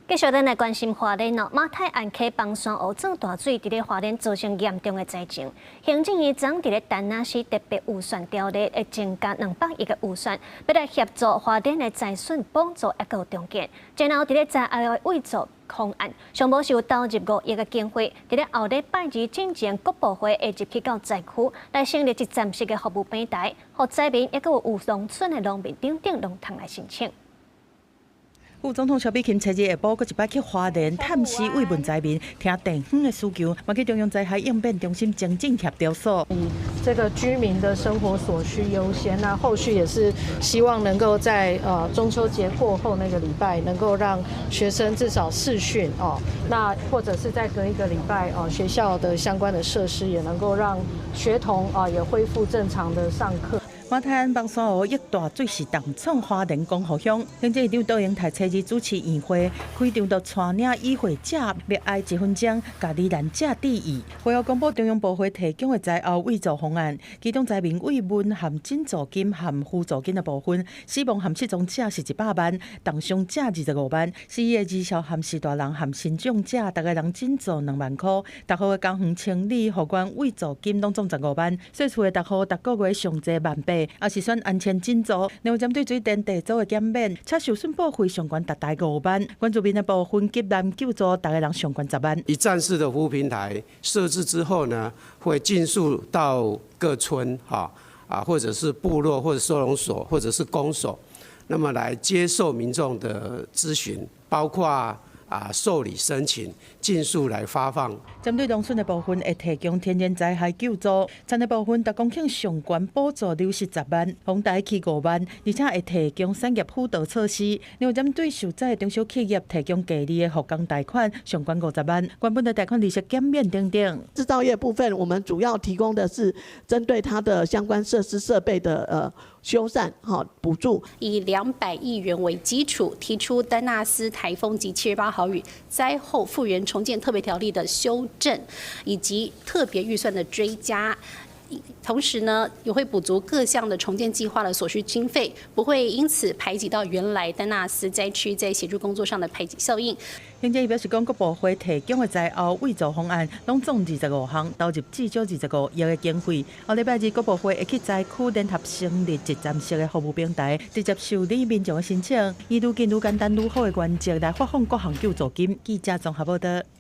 繼續咱來關心花蓮哦，馬太鞍溪枋山湖漲大水，佇咧花蓮造成嚴重的災情。行政院昨佇咧陳納斯特別預算條例會增加200億的預算，欲來協助花蓮的災損補助抑閣有重建。然後佇咧災後的慰助方案，上無是有投入5億的經費，佇咧後禮拜二進前國部會會入去到災區，來成立一站式的服務平台，予災民抑閣有農村的農民等等攏通來申請。副總統蕭美琴初二下晡閣一擺去花蓮探視慰問災民，聽地方的需求，嘛去中央災害應變中心精進協調所。以這個居民的生活所需優先，那後續也是希望能夠在中秋節過後那個禮拜，能夠讓學生至少視訊哦，那或者是再隔一個禮拜哦，學校的相關的設施也能夠讓學童啊也恢復正常的上課。馬太鞍枋山湖溢大水是重創花蓮光復鄉，行政院長卓榮泰初二主持院會，開場就帶領與會者默哀一分鐘，共罹難者致意。會後公布中央部會提供的災後慰助方案，其中災民慰問含津助金含輔助金的部分，死亡含失蹤者是100萬，重傷者25萬，死的兒少含序大人含身障者，逐个人津助2萬箍。逐戶的公園清理、復原慰助金攏總15萬，細厝的逐戶逐個月上濟1.8萬，也是選安全津助。另外針對水電地租的減免，車受損保費上懸達台5萬，原住民的部分急難救助，逐个人上懸10萬。一站式的服務平台設置之後呢，會盡速到各村哈啊，或者是部落，或者收容所，或者是公所，那麼來接受民眾的諮詢，包括受理申請，盡速來發放。針對農村的部分，會提供天然災害救助；田的部分，逐公頃上懸補助流失10萬，風台起5萬，而且會提供產業輔導措施。另外，針對受災的中小企業提供低利的復工貸款，上懸50萬，原本的貸款利息減免等等。製造業部分，我們主要提供的是針對它的相關設施設備的修繕哈補助。以200億元為基礎，提出丹納斯颱風及7月8號雨災後復原重建特別條例的修正，以及特別預算的追加。同時呢，也會補足各項的重建計劃的所需經費，不會因此排擠到原來丹納斯災區在協助工作上的排擠效應。行政院表示講，國部會提供的災後慰助方案，攏總25項，投入至少25億的經費。後禮拜二，國部會會去災區聯合成立一站式的服務平台，直接受理民眾的申請，以愈緊愈簡單愈好的原則來發放各項救助金。記者綜合報道。